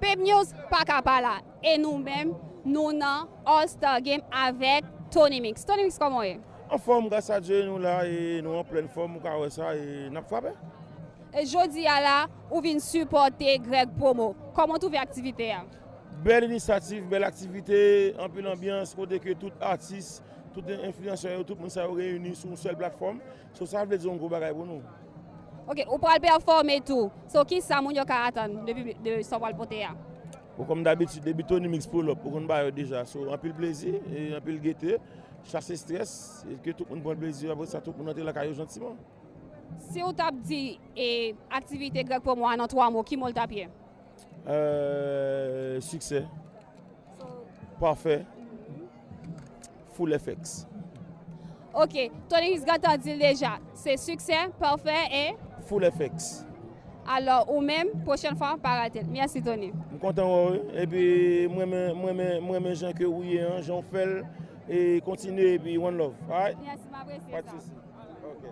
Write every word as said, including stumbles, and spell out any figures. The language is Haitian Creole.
Pep News pa ka pa la. E nou menm, nou nan All Star Game avèk Tony Mix. Tony Mix, kòman w ye? Anfòm, gras a Dye, nou la e nou an plèn fòm, ou ka wè sa, e n ap frape. E jodi a la, ou vin sipòte Greg Promo. Kòman w twouve aktivite a? Bèl inisyativ, bèl aktivite, anpil anbyans, kote ke tout atis, tout enfliyansè yo, tout moun sa yo reyini sou yon sèl platfòm. So, sa vle di yon gwo bagay pou nou. Ok, ou pral pèfòme tou. So, kisa moun yo ka atann depi de sa w pral pote a? Bon, kòm dabitid, depi Tony Mix pull up, ou konn ba yo deja. So, anpil plezi, e anpil gete, chase estrès, e ke tout moun pran plezi, apre sa, tout moun antre lakay yo jantiman. Si w t ap di e, aktivite Greg Promo a nan twa mo, ki mo l t ap ye? Euh, siksè. Pafè. Full F X. Ok, Tony Mix gentan di l deja. Se siksè, pafè e Full F X. Alò, ou menm, pwochèn fwa, pa rate l. Mèsi, Tony. M kontan wè w, wi. Epi, m renmen, m renmen, m renmen jan ke ou ye an, jan w fè l. E kontinye, epi one love. Alright? Mèsi, m apresye Pa de sa. Sousi. Ok.